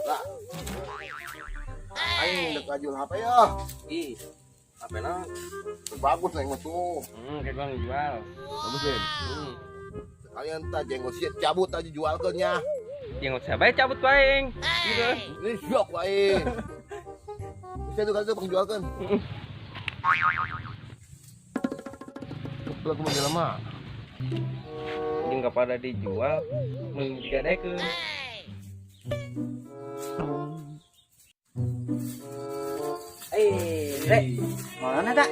Lah. Aing dek ngajual HP ya. Ih, HP na. Bagus aing mah tuh. Kayak gua ngejual. Bagus ya. Sekalian tah jenggot sia cabut aja jualkeun nya. Jenggot siapa ya cabut aing. Gitu. Ini syok aing. Bisa tuh kali tuh pangjualkeun. Kebetulan aku jelema. Jeung pada dijual, mun digadekeun. Rek, mana tak?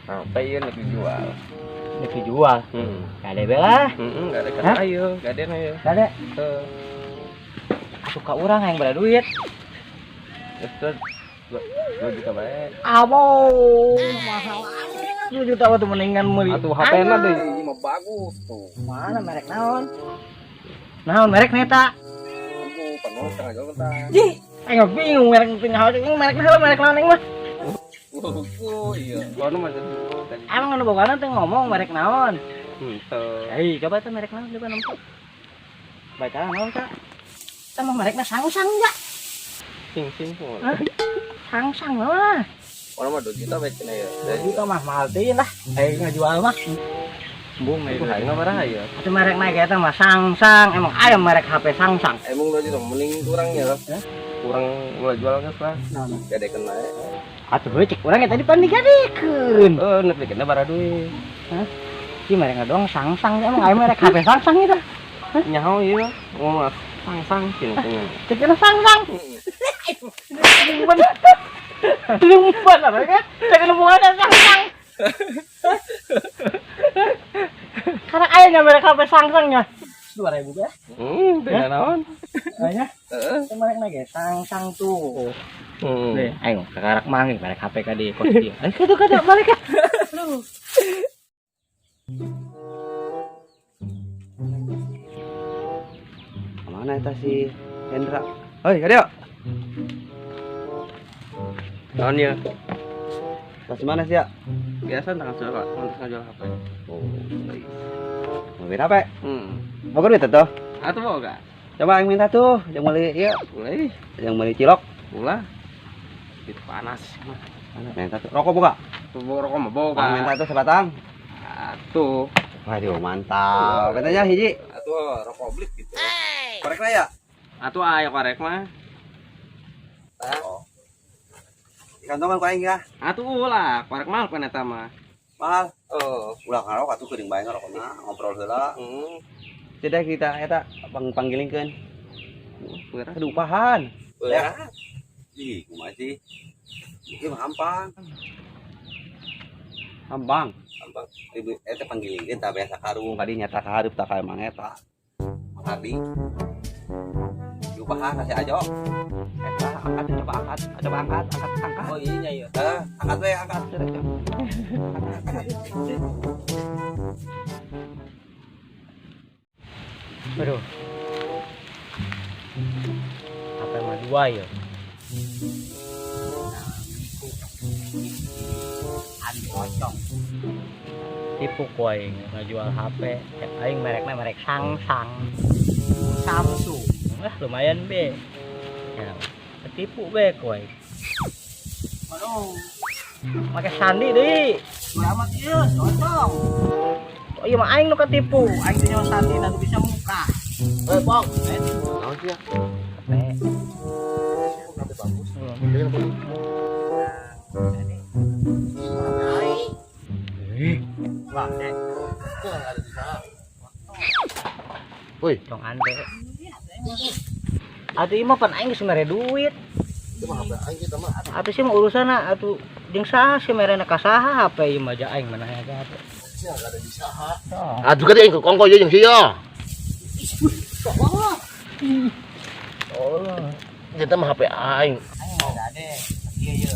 Apa ieu nek dijual? Nek dijual? Gade be lah. Heeh, gade kan ayo, gade na ieu. Gade. Heeh. Atuh ka urang hayang bala duit. Geus 2 juta bae. Abo, mahal amat. 2 juta mah tuh mendingan meuli. Atuh HP-na deui ini mah bagus tuh. Mana merek naon? Naon merek neta? Tunggu, penuh setengah jual tah. Jih, aing bingung merek tengah merek naon merek naon aing mah. Oh iya, kono mah tadi. Emang anu bogana teh ngomong merek naon? Henteu. Hei, coba teh merek naon coba nempo. Baca naon tah? Tah mah merekna Sangsang ya. Sing-sing. Sangsang lah. Kono mah 2 juta bae cenah ya. 2 juta mah mahal teuing lah. Aing ngajual mah. Embung ieu. Aing mah marah ya. Atuh merek naik eta mah Sangsang. Emang aya merek HP Sangsang. Emang 2 juta mending kurang ya lah. Kurang ulah jual geus lah. Gadekeun bae. Atuh heuh cek urang tadi pan digadekeun. Heeh, nek dikeun bara duit. Hah? Si merek doang Sangsang emang aya merek HP Sangsang itu. Hah? Nyaho ieu ngomong Sangsang cenah teh. Cek Sangsang. Lumpan apa kan? Cek hubunganna Sangsang. Karena aya nya merek HP Sangsang nya. 2000 ge. Teu naon. Aya. Heeh. Teu merek lagi Sangsang tuh. Heeh. Nih, aing kakarak manggih merek HP ka di kos dieu. Ayo kitu kada balik ka. Aduh. Mana eta si Hendra? Hoi, ka dieu. Naon ya? Tas mana sih ya? Biasa tanggal jual, tanggal jual HP. Oh, baik. Mau beli HP? Mau duit tuh? Atuh boga. Coba yang minta tuh, yang beli ieu. Boleh. Yang beli cilok. Ulah. Itu panas. Minta tuh. Rokok boga? Tuh rokok mah boga. Minta tuh sebatang. Atuh. Waduh, mantap. Katanya hiji. Atuh rokok blik gitu. Korek lah ya? Atuh aya korek mah. Oh. Kantongan ku aing ya. Atuh ulah, korek mahal pan eta mah. Mahal? Oh, ulah ngarok atuh geuning bae ngarokna, ngobrol heula. Tidak kita eta panggilingkeun. Berat. Kedupahan. Berat. Ih, kumaha sih? Ieu mah hampang. Hampang. Hampang. Ibu eta panggilingkeun tah biasa karung kadi nyata ka hareup tah ka emang eta. Mang Ardi. Diupahan kasih ajo. Eta angkat coba angkat, coba angkat, angkat, angkat. Oh iya iya. Heeh, angkat we, angkat. Aduh. HP mah 2 ya. Adi pocong. Tipu ku aing ngajual HP. Cek aing merekna merek Sangsang. Samsung. Wah, lumayan be. Ya, ketipu be ku aing. Aduh. Make sandi deui. Amat ieu, cocok. Oh iya mah aing nu ketipu. Aing teh nyawa sandi nu bisa muka. Eh, Pong. Naon sih ya? HP. HP bagus. Ih. Wah, dek. Itu nggak ada di sana. Woi, Tong ande. Atuh ieu mah pan aing geus mere duit. Itu mah HP aing kita mah. Atuh sih mah urusanna atuh jeung saha sih merena ka saha HP ieu mah ja aing mana aya HP. Sih nggak ada di saha. Aduh kan aing kongko ieu jeung sia. Oh. Kita mah HP aing. Aing mah ada deh. Iya ieu.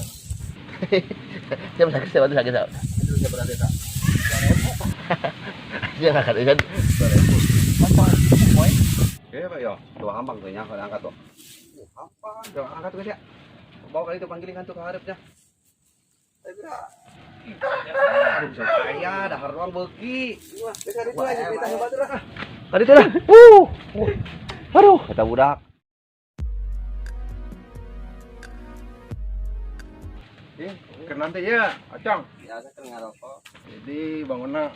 Siapa sakit siapa sakit siapa. Itu siapa berada tak? Dia nggak ada kan. Oke, Pak yo. Dua hampang tuh nya kalau angkat tuh. Hampang, coba angkat tuh ya. Bawa kali itu panggilin tuh ke hareup nya. Aduh, bisa kaya dahar doang beuki. Wah, bisa itu aja kita hebat lah. Tadi itu lah. Aduh, eta budak. Keur nanti ya, Ocong. Biasa kan ngarokok. Jadi bangunnya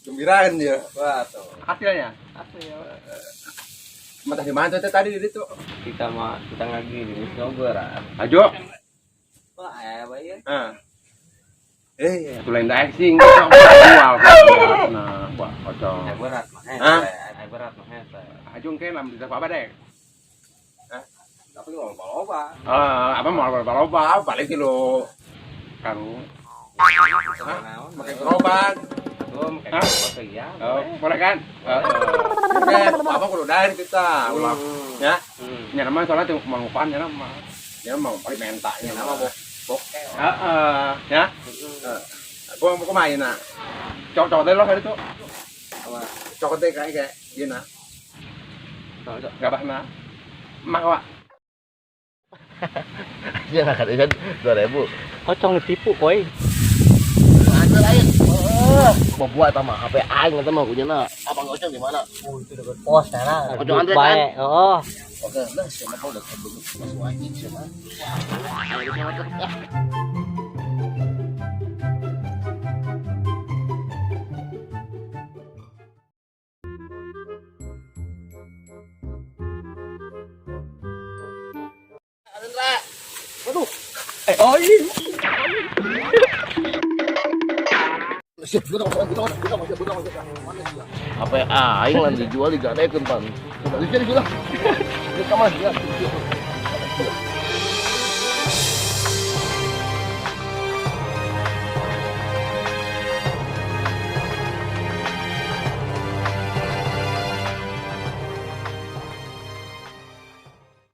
gembiraan ya. Wah, tuh. Hasilnya. Hasil. Mata di mana tuh teh tadi di situ? Kita mah kita ngagi di berat. Ajo. Wah, aya bae ya. Ah. Itu lain daek sih, enggak jual. Nah, wah, Ocong. Aya berat mah Hah? hese. Aya berat mah hese. Ajo engke lam di apa dek? Tapi mau loba. Eh, apa mau loba balik lo. Kang, Hah? pakai gerobak. Tuh, make Hah? gerobak ke iya. Oh, boleh kan? Oke, apa kudu daer kita. Ulah. Ya. Nya nama soalnya tuh mau ngupan nya nama. Nya mau paling menta nya Nama bokeh. Heeh, ya. Gua mau kumaha na. Cocok teh lo hari itu. Apa? Cocok teh kayak kayak gini nah. Cocok. Gabah na. Mak wak. Ya kan 2000. Pocong ditipu koi. Ada lain. Mau buat sama HP aing eta mah kunyana. Abang Ocong di mana? Oh, itu dekat pos nah. Pocong Andre kan? Oh. Oke, nah siapa udah keburu masuk anjing siapa? Ayo, kita masuk. Ah. Waduh. Oh iya. Siap, budak, budak. Mana sih? HP aing lan dijual digadekeun pan. Coba di sini lah. Di kamar ya.